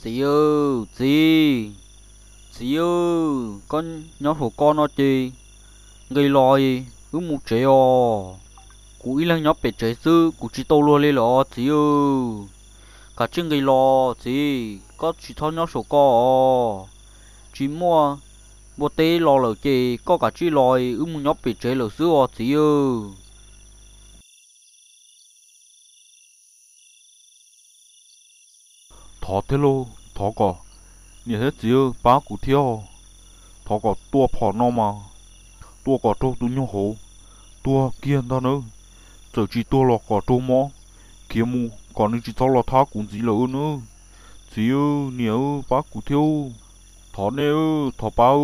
Txiv, txiv, txiv, koj nyob saum koj no ces nqis los wb mus tsev os. Kuv ib leeg nyob pem tsev xwb kuv tsis tau luag li lawm os txiv. Kav tsij nqis los txiv, koj tsis txhob nyob saum koj os. Tsis muaj npua teb los lawm ces koj kav tsij los, wb mus nyob pem tsev lawm xwb os txiv. Thov thiab lauj, thov kom niam thiab txiv pab kuv thiab. Thov kom tua phom no mas tua kom raug tus nyuag hauv tuag kiag ntag nawb. Txawm tsis tuag los kom raug mob khiav mus kom nws tsis txhob los thab kuv ntxiv lawm nawb. Txiv, niam, pab kuv thiab. Thov nej, thov pab,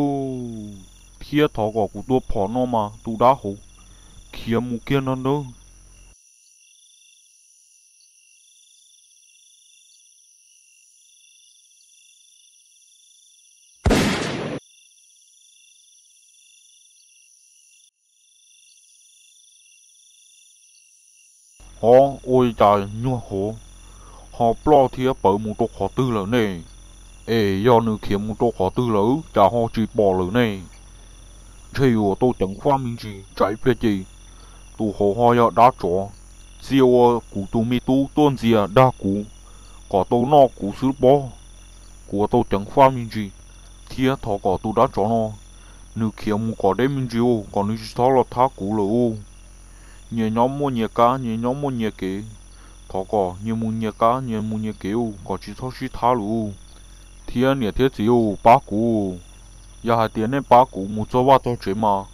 thiab thov kom kuv tua phom no mas tus dab hauv khiav mus kiag ntag nawb. Ho ua li cas nyuag hauv ho ploj thiab pawv mus rau qhov twg lawm ne? Es yog nws khiav mus rau qhov twg lawm cas ho tsis pom lawm ne? Ntshe yuav tau ceev faj me ntsis tsam ib pliag ces tus hauv ho yog dab tsov txia ua kuv tus me tub tuaj ntxias dag kuv kom tau noj kuv xwb pob. Kuv ua tau ceev faj me ntsis thiab thov kom tus dab tsov no nws khiav mus kom deb me ntsis ua kom nws tsis txhob los thab kuv lawm ua. Nyias nyob muaj nyias kab, nyias nyob muaj nyias kev. Thov kom nyias mus nyias kab, nyias mus nyias kev ua kom tsis txhob sib thab lawm ua. Thiab niam thiab txiv ua pab kuv. Yog hais tias nej pab kuv mus txog vaj txog tsev mas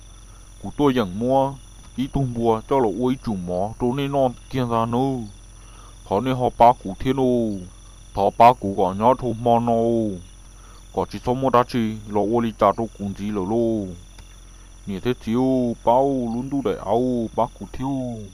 kuv tuaj yeem muab ib tug npua coj los ua ib tsum mov rau nej noj kiag ntag nawb. Thov nej ho pab kuv thiab nawb. Thov pab kuv kom nyob dhau hmo no kom tsis txhob muaj dab tsi los ua li cas rau kuv ntxiv lawm lauj. Niam thiab txiv pab, lub ntuj daim av pab kuv thiab.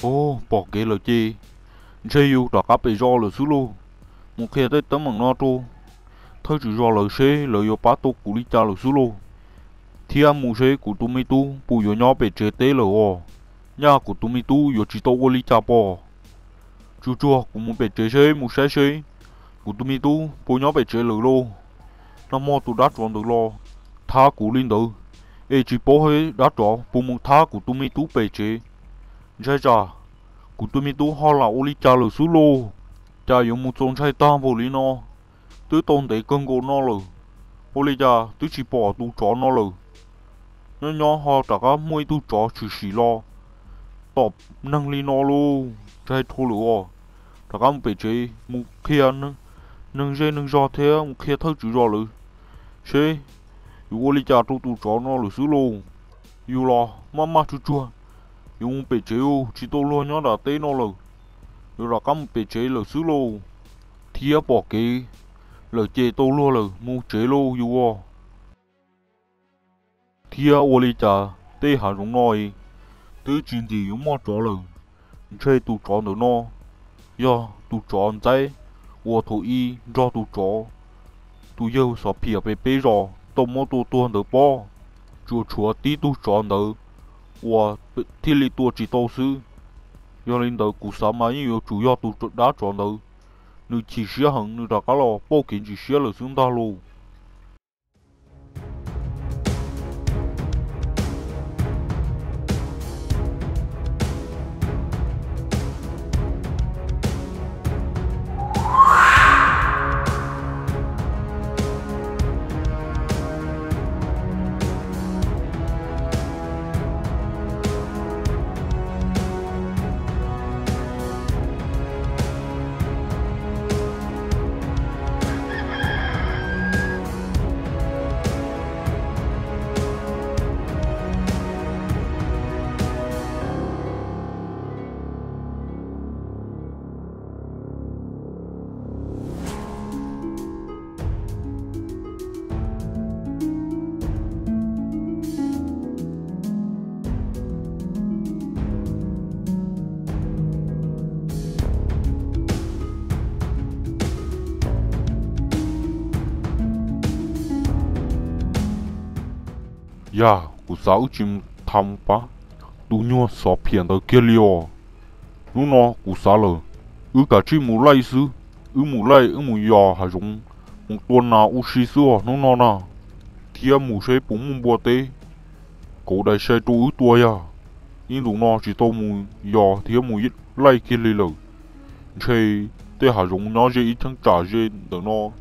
Ov, pom kev lawm ces ntshe yus rov qab pem zos lawm xwb lauj. Mus qhia tej teeb meem no rau thawj tswv zos lawv seb lawv yuav pab tau kuv li cas lawm xwb lauj. Thiab mus seb kuv tus me tub puas yuav nyob pem tsev teb lawm os. Nyaj kuv tus me tub yuav tsis tau ua li cas pom. Tsuag tsuag kuv mus pem tsev seb, mus saib seb kuv tus me tub puas nyob pem tsev lawm lauj. Nag hmo tus dab tsov ntawd los thab kuv li ntawd, es tsis paub dab tsov puas mus thab kuv tus me tub pem tsev. Ntshai tsam kuv tus me tub ho lam ua li cas lawm xwb lauj. Cas yuav mus txaus ntshai tag npaum li no. Twb tau ntev kawg nkaus no lawm, ua li cas twb tsis pom tus tsov no lawm. Nyob nyob ho rov qab muaj ib tug tsov tshwm sim los tom neeg li no lauj. Ntshai dhau lawm os. Rov qab mus pem tsev mus qhia neeg zej neeg zog thiab mus qhia thawj tswv zos lawv seb yuav ua li cas rau tus tsov no lawm xwb lauj. Yus los maj maj tsuag tsuag, yuav mus pem tsev, tsis tau luag nyob nram teb no lawm. Yuav rov qab mus pem tsev lawm xwb lauj. Thiab pom kev lawm ces tau luag lawm, mus tsev lauj yus os. Thiab ua li cas tej hav zoov no twb tsis ntim yuav muaj tsov lawm. Ntshe tus tsov ntawm no yog tus tsov ntxaib uas thaum ub nrog tus tsov, tus yawg xov phiam pem peb zos tau muab tua tuag ntawd pob. Tsuas tshuav tib tug tsov ntawd uas thiaj li tua tsis tau xwb. Yog li ntawd kuv xav mas yeej yuav tsum yog tus dab tsov ntawd, nws chim siab heev nws rov qab los pauj kev ntsis siab lawm xwb ntag lauj. Yog kuv xav wb tsis mus tham pab tus nyuag xov phiam ntawd kiag li os. Hnub no kuv xav lawm, wb kav tsij mus laij xwb. Wb mus laij wb mus yos hav zoov, mus tua nas ua si xwb os hnub no na, thiab mus saib puas muaj npua teb kauv dais sai rau wb tua yog. Ib ntus no tsis tau mus yos thiab mus laij kiag li lawm, ntshe tej hav zoov nyob ze ib cheeb tsam ze ntawm no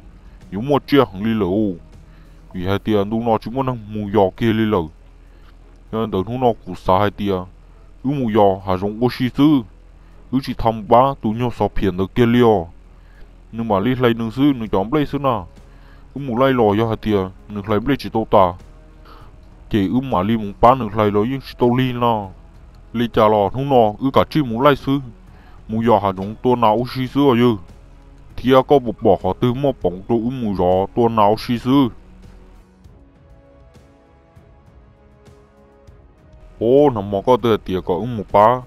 yuav muaj tsiaj heev li lawm. Vim hais tias ntu no tsis muaj neeg mus yos kiag li lawm. Yog ntawd hnub no kuv xav hais tias wb mus yos hav zoov ua si xwb, wb tsis tham pab tus nyuag xov phiam ntawd kiag li os. Nws mam li hlais nws xwb, nws cov nplej xwb na. Wb mus laij los yog hais tias nws hlais nplej tsis tau tas, ces wb mam li mus pab nws hlais los yeej tsis tau lig no. Li cas los hnub no wb kav tsij mus laij xwb, mus yos hav zoov tua nas ua si xwb os yog. Thiab koj puas pom qhov twg muaj poov rau wb mus zov tua nas ua si xwb? Ub, nag hmo koj twb hais tias kom wb mus pab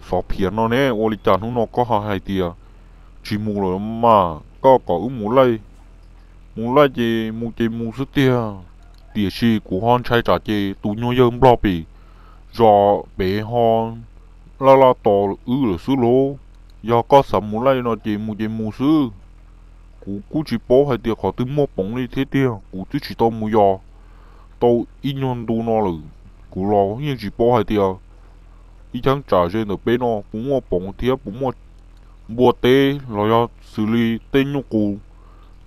xov phiam no ne, ua li cas hnub no koj ho hais tias tsis mus lawm mas? Koj kom wb mus laij, mus laij ces mus ces mus xwb tiag. Tiam sis kuv ho ntshai tsam ces tus nyuag yawg nplog pem zos pem ho laj laj tos wb lawm xwb lauj. Yog koj xav mus laij no ces mus ces mus xwb. Kuv kuj tsis paub hais tias qhov twg muaj poov li thiab tiag, kuv twb tsis tau mus yos tau ib nyuag ntu no lawm. Kuv los yeej tsis paub hais tias ib cheeb tsam ze ntawm peb no puas muaj poov thiab puas muaj npua teb los yog xws li tej nyuj qus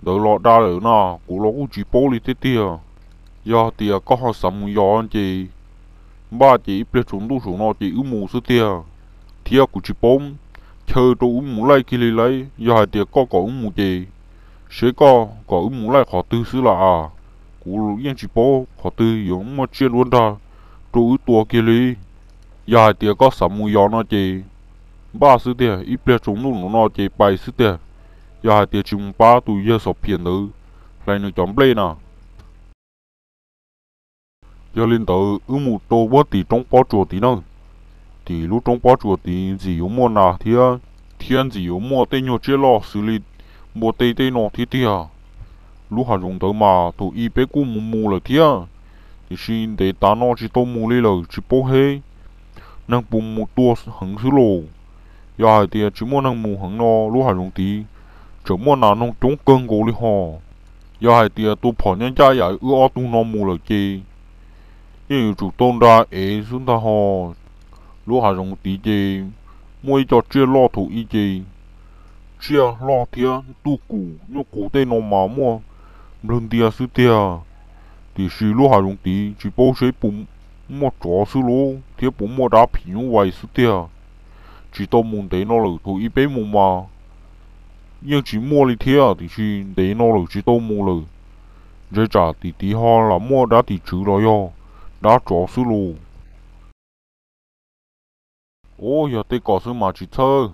ntawd los da lawm na, kuv los kuj tsis paub li thiab tiag. Yog tias koj ho xav mus yos ces npaj ces ib pliag tsaus ntuj saum no ces wb mus xwb tiag. Thiab kuv tsis paub chaw rau wb mus laij kiag li lauj. Yog hais tias koj kom wb mus ces seb koj kom wb mus laij qhov twg xwb las as. Kuv yeej tsis paub qhov twg yuav muaj tsiaj duab nrag rau wb tua kiag li. Yog hais tias koj xav mus yos no ces npaj xwb tiag, ib pliag tsaus ntuj no ces pais xwb tiag. Yog hais tias tsis mus pab tus yawg xov phiam ntawd hlais nws cov nplej na. Yog li ntawd wb mus rau puag tim roob pob tsuas tid na. Tim lub roob pob tsuas tid ntxim yuav muaj nas thiab, thiab ntxim yuav muaj tej nyuag tsiaj loj xws li npua teb tej no thiab tiag. Lub hav zoov ntawd mas thaum ub peb kuj mus mus lawm thiab, tiam sis ntev tas no tsis tau mus li lawm tsis paub hais neeg puas mus tua heev xwb los. Yog hais tias tsis muaj neeg mus heev no lub hav zoov tid tseem muaj nas noog coob kawg nkaus li hos. Yog hais tias tua phom nyab ncaj yam wb ob tug no mus lawm ces yeej yuav tsum tau nra ev xwb ntag hos. Lub hav zoov tid ces muaj ib co tsiaj loj thaum ub ces tsiaj loj thiab ntuj kum nyuj qus tej no mas muaj nplawg ntias xwb tiag. Tiam sis lub hav zoov tid tsis paub seb puas muaj tsov xwb los thiab puas muaj dab phim nyuj vais xwb tiag. Tsis tau mus ntev no lawm, thaum ub peb mus mas yeej tsis muaj li thiab, tiam sis ntev no lawm tsis tau mus lawm. Ntshe tsam tim tid ho lam muaj dab tim tswv los yog dab tsov xwb los. Ub, yog tej ko xwb mas tsis txhawj,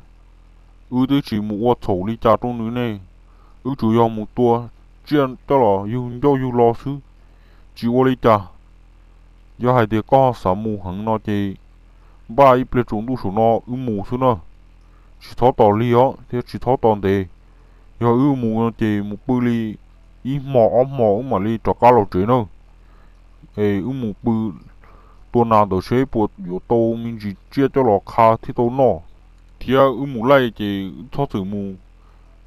wb twb tsis mus ua txhaum li cas rau nws ne. Wb tsuas yog mus tua tsiaj coj los yug ncauj yug lo xwb, tsis ua li cas. Yog hais tias koj xav mus heev no ces npaj ib pliag tsaus ntuj saum no wb mus xwb na. Tsis txhob tos lig os thiab tsis txhob tos ntev. Yog wb mus no ces mus pw li ib hmo ob hmo wb mam li rov qab los tsev na. Es wb mus pw tua nas ntawd seb puas yuav tau me ntsis tsiaj coj los qha thiab tau noj. Thiab wb mus laij ces wb txhob txwm mus,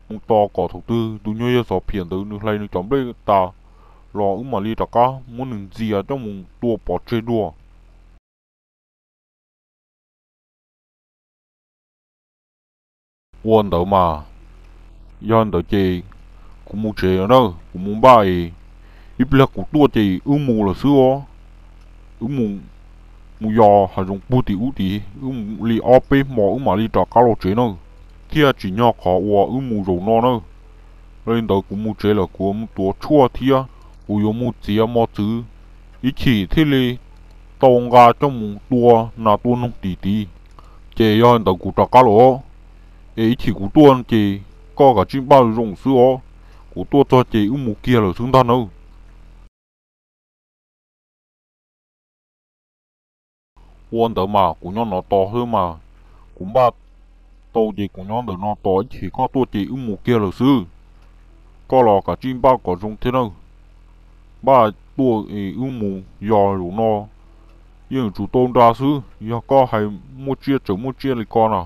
mus tos kom thaum twg tus nyuag yawg xov phiam ntawd nws hlais nws cov nplej tas los wb mam li rov qab muab nws ntxias coj mus tua pov tseg dua. Ua ntawd mas, yog ntawd ces kuv mus tsev na, kuv mus npaj es ib pliag kuv tuaj ces wb mus lawm xwb os. Wb mus, mus yos hav zoov puag tim ub tid, wb mus li ob peb hmo wb mam li rov qab los tsev na. Thiab tsim nyog qhov uas wb mus zaum no na. Yog li ntawd kuv mus tsev lawm, kuv mus tuav tshuaj thiab kuv yuav mus txiav mos txwv, ib chim thiaj li tau nqa coj mus tua nas tua noog tim tid. Ces yog li ntawd kuv rov qab los, es ib chim kuv tuaj ces koj kav tsij npaj zoo xwb os, kuv tuaj txog ces wb mus kiag lawm xwb ntag nawb. Ua ntawd mas kuv nyob no tos xwb mas, kuv npaj tau ces kuv nyob ntawm no tos, ib chim koj tuaj ces wb mus kiag lawm xwb. Koj los kav tsij npaj kom zoo thiab nawb. Npaj tuaj es wb mus yos zaum no, yeej yuav tsum tau nra xwb, yog koj hais muaj tsiaj tseem muaj tsiaj li ko na.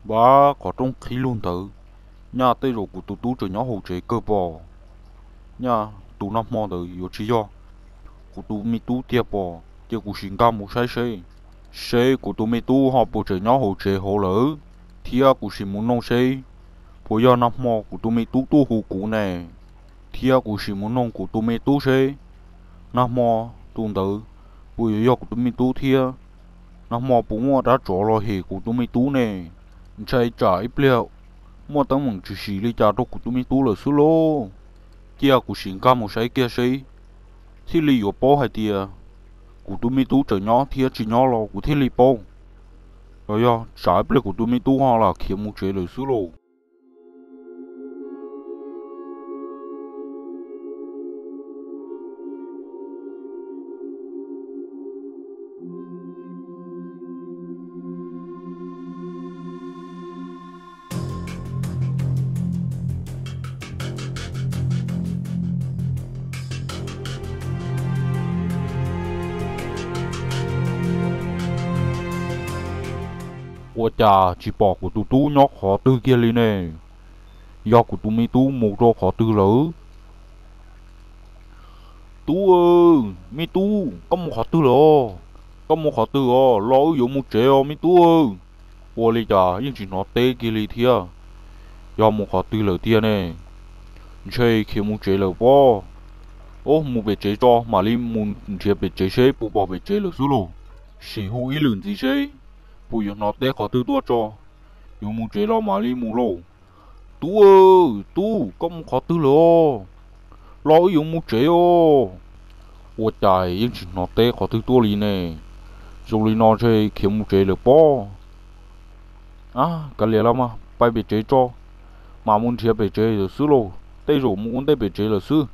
Npab qhov rooj qhib lug ntawd, nyaj tej zaum kuv tus tub tseem nyob hauv tsev kawg pom. Nyaj tus nag hmo ntawd yuav tsis yog kuv tus me tub tiag pom, cia kuv sim nkag mus saib seb, seb kuv tus me tub ho puas tseem nyob hauv tsev hauv lawm, thiab kuv sim mus noog seb puas yog nag hmo kuv tus me tub tuaj hu kuv ne, thiab kuv sim mus noog kuv tus me tub seb nag hmo tus ntawd puas yuav yog kuv tus me tub thiab, nag hmo puas muaj dab tsov los hem kuv tus me tub ne. Ntshai tsam ib pliag muaj teeb meem tshwm sim li cas rau kuv tus me tub lawm xwb lauj. Cia kuv sim nkag mus saib kiag seb, thiaj li yuav paub hais tias kuv tus me tub tseem nyob thiab tsis nyob los kuv thiaj li paub. Los yog tsam ib pliag kuv tus me tub ho lam khiav mus tsev lawm xwb lauj. Ua cas tsis pom kuv tus tub nyob qhov twg kiag li ne? Yog kuv tus me tub mus rau qhov twg lawm? Tub, me tub, koj mus qhov twg lawm os? Koj mus qhov twg os? Los wb yuav mus tsev os me tub. Ua li cas yeej tsis hnov teb kiag li thiab? Yog mus qhov twg lawm tiag ne? Ntshe khiav mus tsev lawm pob. Ub, mus pem tsev tso, mam li mus nrhiav pem tsev seb puas pom pem tsev lawm xwb lauj. Sim hu ib lwm ntxiv seb puas yuav hnov teb qhov twg tuaj tso, yuav mus tsev los mam li mus lauj. Tub, tub, koj mus qhov twg lawm os? Los wb yuav mus tsev os. Ua cas yeej tsis hnov teb qhov twg tuaj li ne? Zoo li no ntshe khiav mus tsev lawm pob. Ab, kav liam los mas, pais pem tsev tso, mam mus nrhiav pem tsev lawm xwb lauj. Tej zaum mus ua ntej pem tsev lawm xwb.